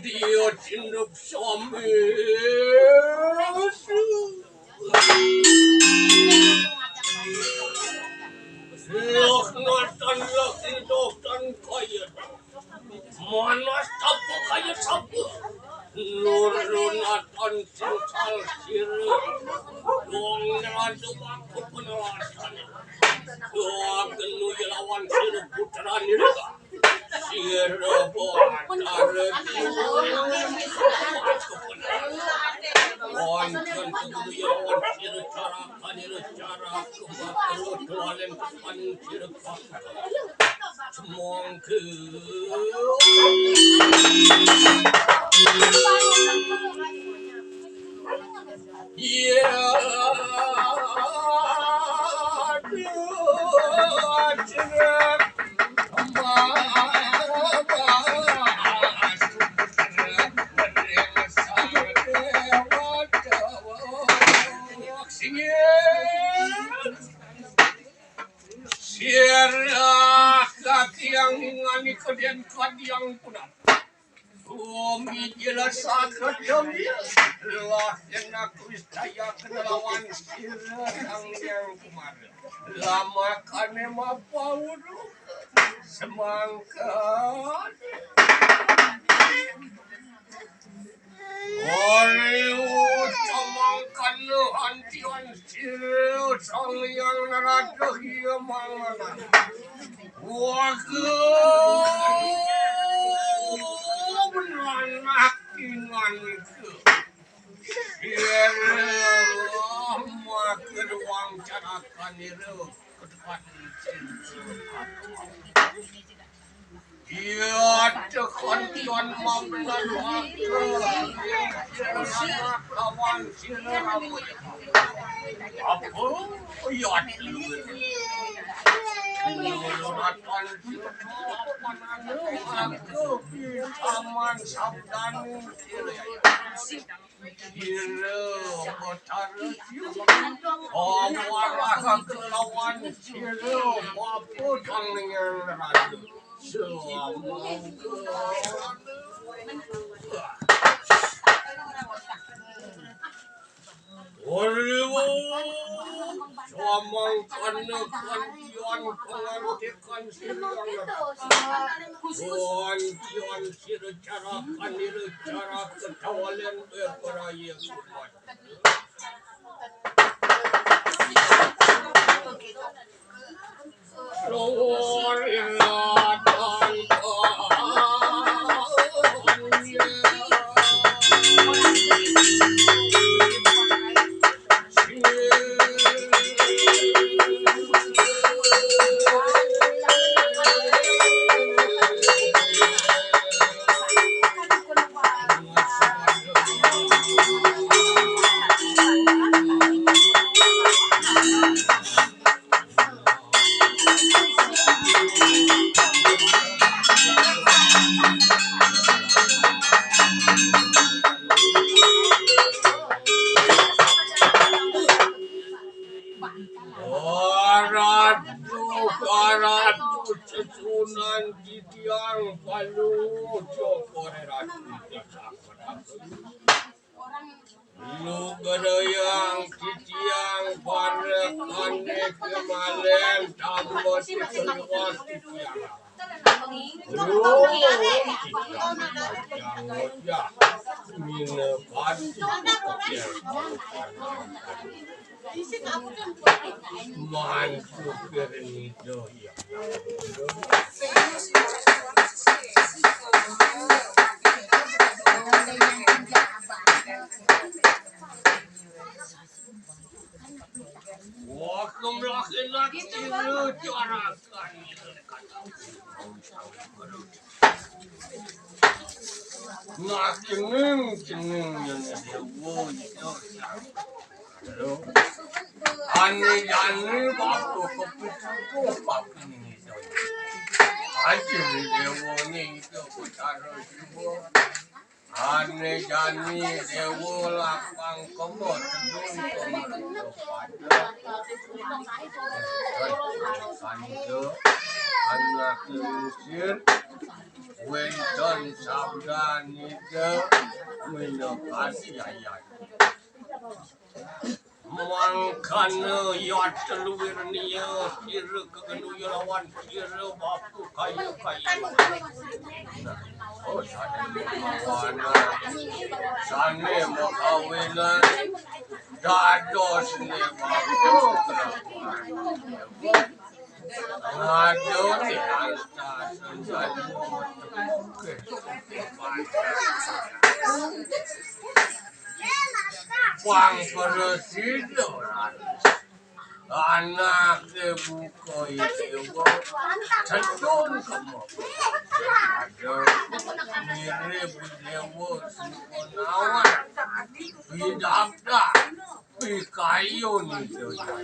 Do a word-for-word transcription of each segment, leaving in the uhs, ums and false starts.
Dia cinduk sambil Laknatan laki dotan kaya. Manas tapa kaya sapa? Nurunatan singsal sira. Dong nyelantu aku penelasan. Doa kenu lawan sira putra nira. Sira Batara Dewa. Wonten keguyon sira carakanira cara kebatur tualen kepaning sira semongke. Iya. Sirah katiang ngani kedian kadiang punat. Bumi jelas sakit demi lah kena kuis daya kena lawan sirah yang yang kemarin. Lama kane mapau semangka. Ayo semangka antian sirah sang yang narada iya manganan. Waduh, benanak ingan itu. Iya, maka ruang carakan itu ke depan. Iya, tekan tuan mamlan maka. Lawan sira. Apa? Iya, dulu. Dulu, Ratan, sira. Apa nama? Aku, Paman Sabdanu. Sira Batara Siwa. Amarah kelawan sira, bapa kang ning raja. Samangkana. Ora, samangkana kantian pangantikan sira. Kantian sira cara kanira cara ketawalan beberaya kumat. Ratu, Ratu, sesunan titiang palu, jokore Ratu. Lugrayang titiang parekane kemalen tambah sesuas titiang. Lugrayang titiang parekane kemalen tambah sesuas titiang. Mantu kernido ya. Wah, kemlah enak ini carakan. Nah, cengeng, cengeng yang dia woi. Ane jani bapa kepitutuh bapa ini. Aja ni dewa ni ke Batara Siwa. Ane jani dewa lapang kemo tedun kemo pada. Kanjo anak Mesir wénten sabda nida minakadi ayat. Mangkana yata luir nia sira kegenuya lawan sira bapa kaya-kaya. Oh, sane makawana, sane makawinan, dados ne bapa. Aduh, ni angsa senjata. Pang presida. Anake buka dewa. Cedun kemo. Aduh, mirip dewa suka nawan. Bidabda. Pikayun itu ya.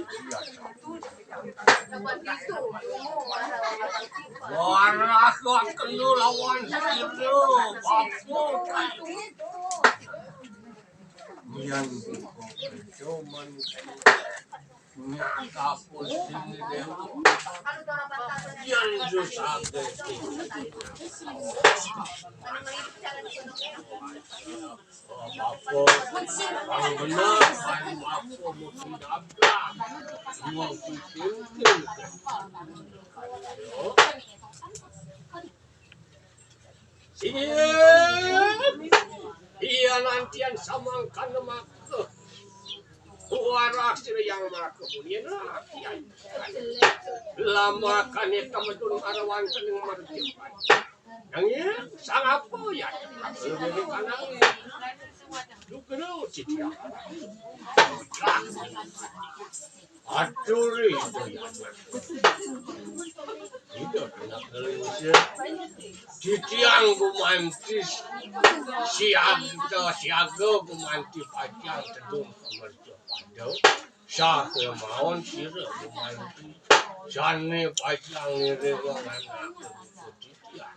Warah kok kelu lawan sira, bapa kayu. Yan cuman nyata pusing dewa. Yan susah. Apa? Ang benar, baru apa mesti dapat. Dua puluh. Sini. Iya nantian samangkana maka. Warah sira yang maka munyin rakyat. Lama kane temedun arawan kening mertipan. Nanging sang apa ya? Lebih kanangin. Duh, kena titiang. Atur itu ya. Itu anak kelinci. Titiang gumanti siaga, siaga gumanti pacang tedun ka mercapada. Sakémaon sira gumanti sané pacang ngiring anak titiang.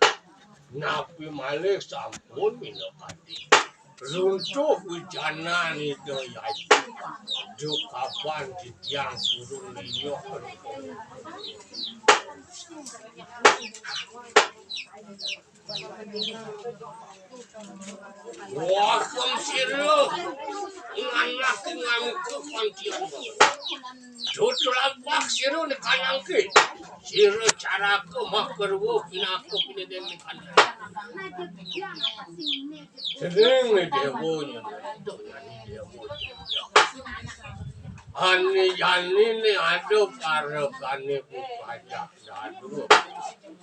Napi malih sampun minakadi. Runtuh wijanan Ida Hyang. Dukapan titiang purun linyok. Wah, kemsira. Nganak ngamuk pantian. Dudu lampah sira nikanangké. Sira caraka makarwa pinaka pinedeng nikanangké. Sedeng déwa nyana. Ané jani né ada parekané pupajak. Aduh.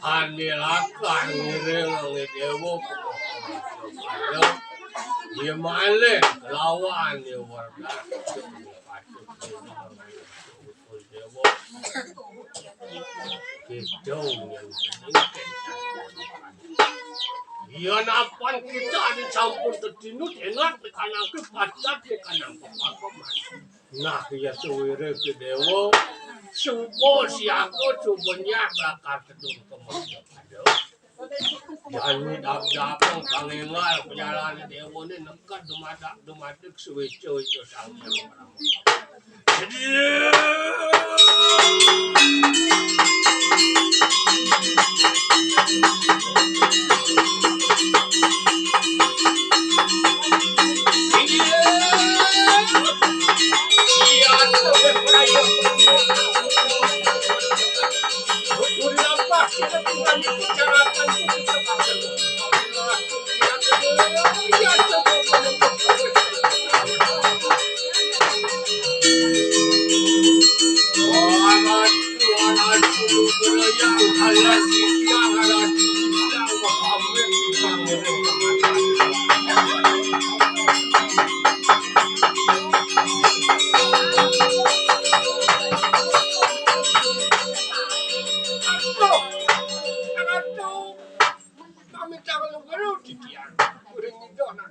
Ané lakar ngiring ngedewa. Iya malih lawan ya warga. Patut dewa. Kita yang Iya napan kita adi sampun tetinut enak dikanangké pacat dikanangké pakeman. Nah, ya suwiré Déwa, suba siaga, suba nyak lakar tedun ka mercapada. Jani dap-dapang pangénggal pajalané Déwané neked dumadak dumadik suwéca-wéca Sang Hyang Parama. Pamit karo luhur titiang. Ring Ida nak.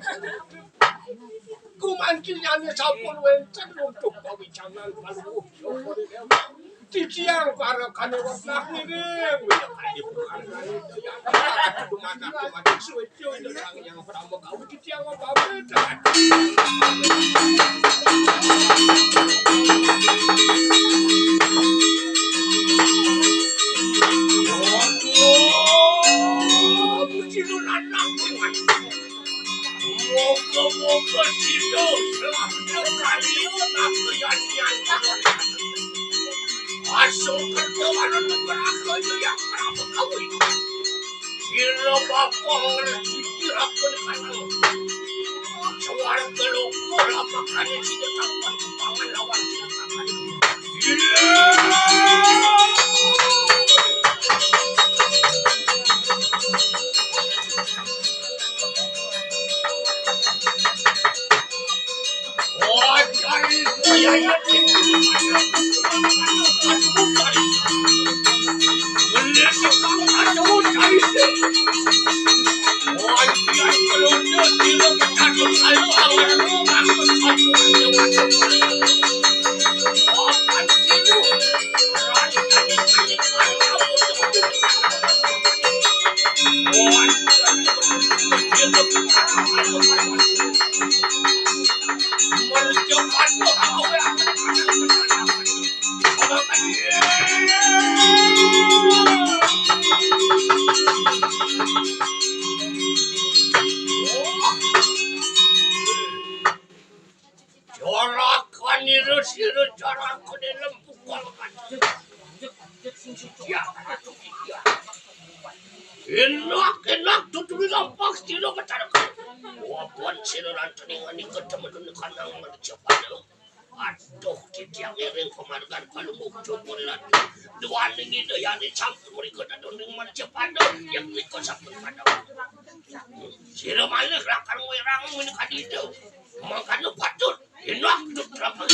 Gumanti jani sampun wénten runtuh pawijanan paluh. Titiang parekané wetah ngiring. Wijakadi pukarnani daya. Dumadak dumadik suwéca Ida Sang Hyang Parama Kawi titiang mapamit. Moga-moga sida selamet kalian aku yadian. Asung kerja wana nugraha jaya Prabu Kawi. Sira bapa ngresi diraka kanang. Swarga loka lamakané sida tampan kupangan lawan sida tampan. Jarakan ira sira jarakan dalam pukul. Ya, ya. Enak, enak, tuturi lampah sira masyarakat. Wapan sira lan teningan ikut temen kanang mercapada. Aduh, titiang ngiring pamargan kalungguh jumur lan duaning Ida Yani sampun mrika dadonding mercapada, yen mrika sampun padha. Sira malih lakar ngwerang menika dida. Mangkana patut inah dutrapang.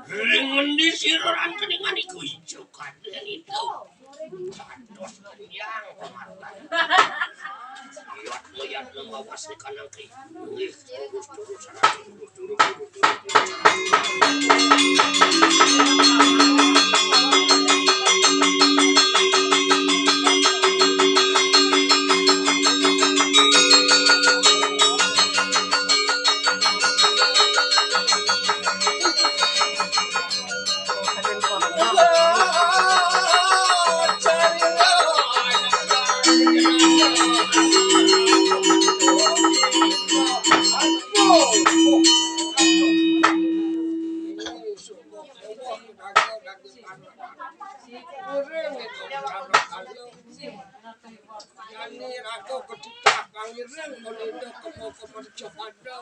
Ring ngendi sira rangkeningan iku ijo kadén itu? Kados kenyang pamargan. Lihat-lihat nang awas di kanang ki. Nggih, terus-terus, terus-terus, terus-terus. Ngiring itu karo kalo. Yani raga ketitah kang ngiring, kon itu kemo kemercapada.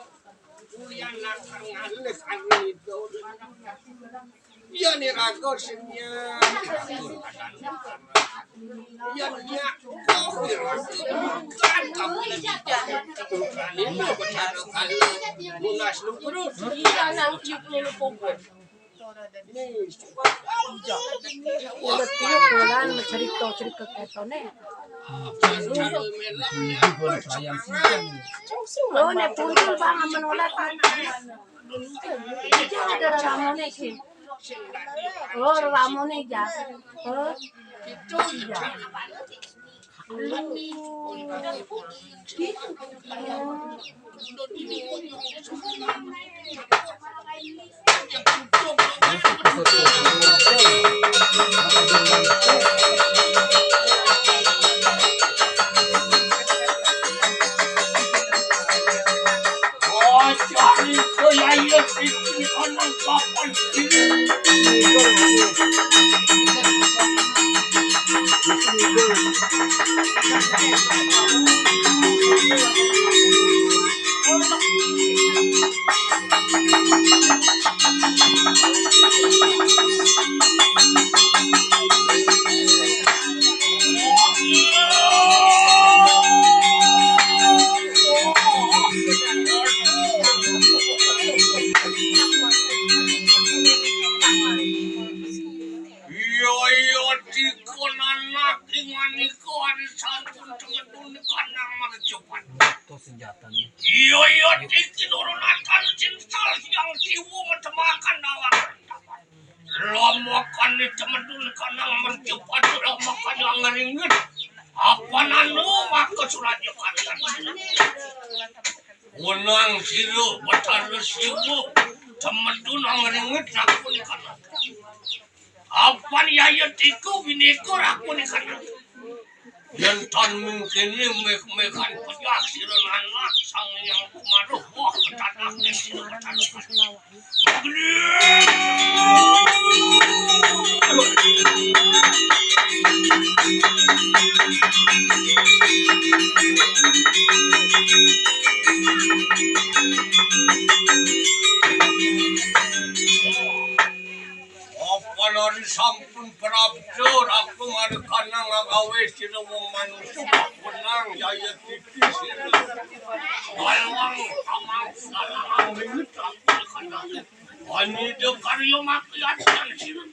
Uyan lakar ngalih karo itu. Yani raga sing nyak. Yan nyak. Kok ngiring. Kan kamu lebih jahat. Ini betara kalo. Mulas lu terus. Iya, nang cium lu pokok. Ulet tiup dolan cerita-cerita ketone. Oh, nek punten, Bang, amen ulet. Iki ada ramone iki. Oh, ramone iki. Oh. Iya. Iya, iya, dikon anak ing manika ari sampun temedun kanang marcepat. Iya, iya, diki nurunaken cincal Hyang Siwa medemaken dalang. Lamakane temedun kanang marcepat, lamakane angringit. Apananu maka suraja kalian. Wenang sira Betara Siwa, temedun angringit rakunika. Apan yaya tiku bineka rakunika. Yen tan mungkene meh-mehan pejah sira nanak Sang Hyang Kumaruh, wah, ketatah sira ketatah. Apa nari sampun prapta raku marekana ngagawe sira wong manusa, wenang yaya titi sira. Kalwang amang salah aming raku kanang. Anida karya makiat dan sira.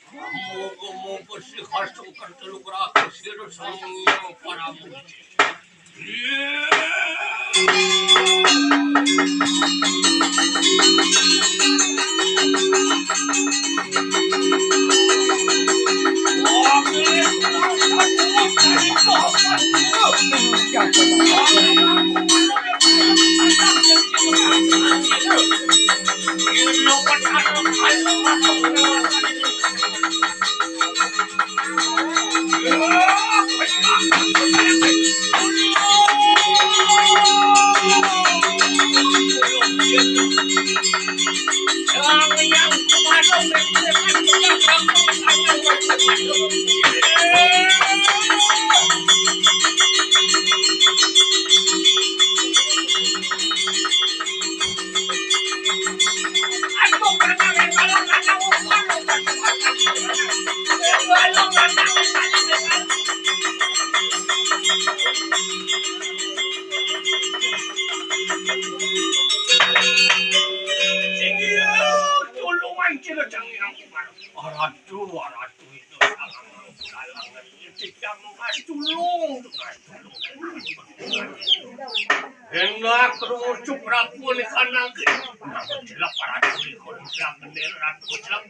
Moga-moga sih kasung ketelu raku sira Sang Hyang Parama. Titiang mas tulung, tulung. Enak rujuk Prabu ni kanang ke. Nang cilak para tuli kudu cilak bendera ratu cilak.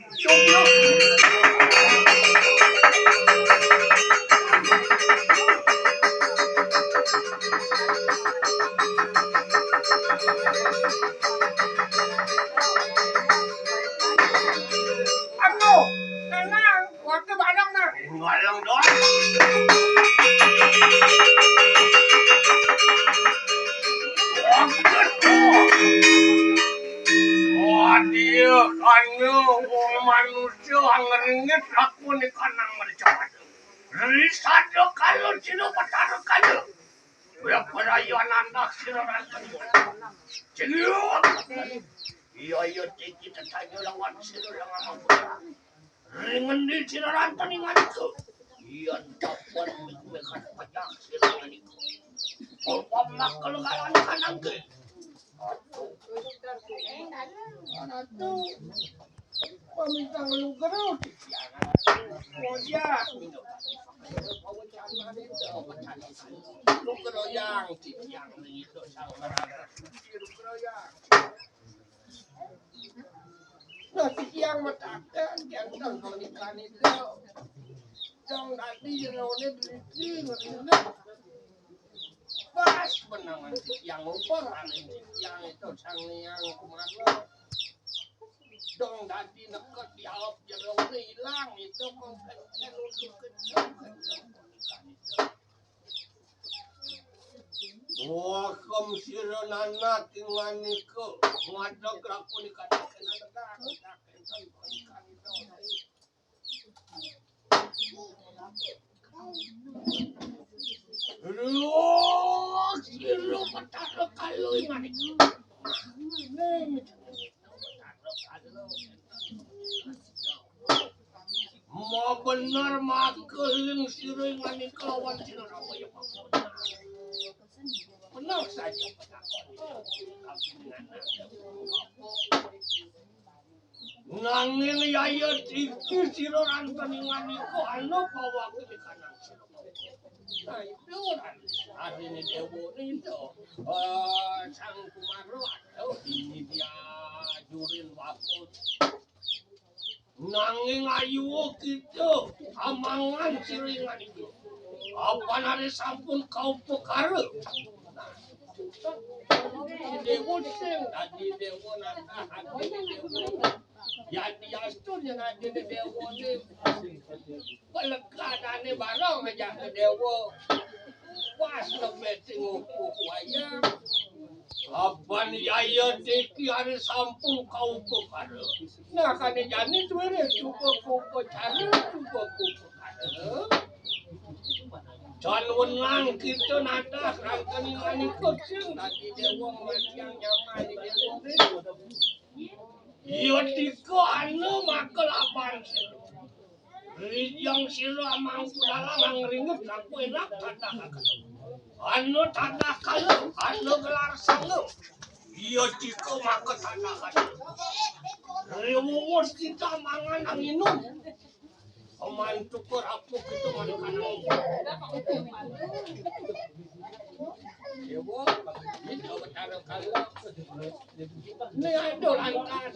Aduh, tenang, waktu barang nah. Ngalang doang. Waduh, anu, wong manusia ngeringit aku ni kanang mercaya. Risada kalau cina patara kaya. Weh, perayaan anak sira ranteni. Ciliuk. Iya, iya, tiki tetanya lawan sira yang amat. Ring endi sira ranteni ngandika? Iya, dapat mik-mikan pajak sira ngandika. Apa makal kalan kanangke? Aduh. Aduh. Pamintang lu gerut. Wajah. Lu gerut yang titiang itu sama. Lu gerut yang. Nah, titiang mataken, jantan pernikahan itu. Dong tadi jerone berisi ngerindu. Pas menangan titiang ubar, aling titiang itu sang niang kumano. Dong dadi neket dialop jerone ilang itu kok kenten untuk kejam kejam pernikahan itu. Wah, kem sira nanak inganika ngadeg rapunika kenten kenten pernikahan itu. Loh, sira Betara Kala inganika. Mau bener makeling sira inganika lawan sira Rama ya. Bener saja penakon. Nanging yaya tiki sira ranteni nganiko ana pawakil kanang sira. Nah, itu kan artine dewa itu. Eh, Sang Kumaro, aduh, ini dia jurin wakut. Nanging ayu kita amangan sira nganiko. Apa nare sampun kaupakara? Nah, dewa sing dadi dewa nata hati dewa. Yadiastu yen adine dewa ne pelegadane bareng aja ke dewa. Pas lebet sing ngukuh wayang. Apan yaya tiki hari sampun kaupakara. Nah, kane jani suwere cukup upacara, cukup upacara. Jan wenang kita nadah rangkene manika sing dadi dewa matiang nyaman di dewa. Iya tika anu maka laban. Rijang sira amangku dalang ngringet aku enak tandakaken. Anu tandakala, anu gelar sanggup. Iya tika maka tandakaken. Riwuwus kita mangan nang inum. Pemantukur aku kita mangan. Dewa, kita betara kala. Ini ada lantaran.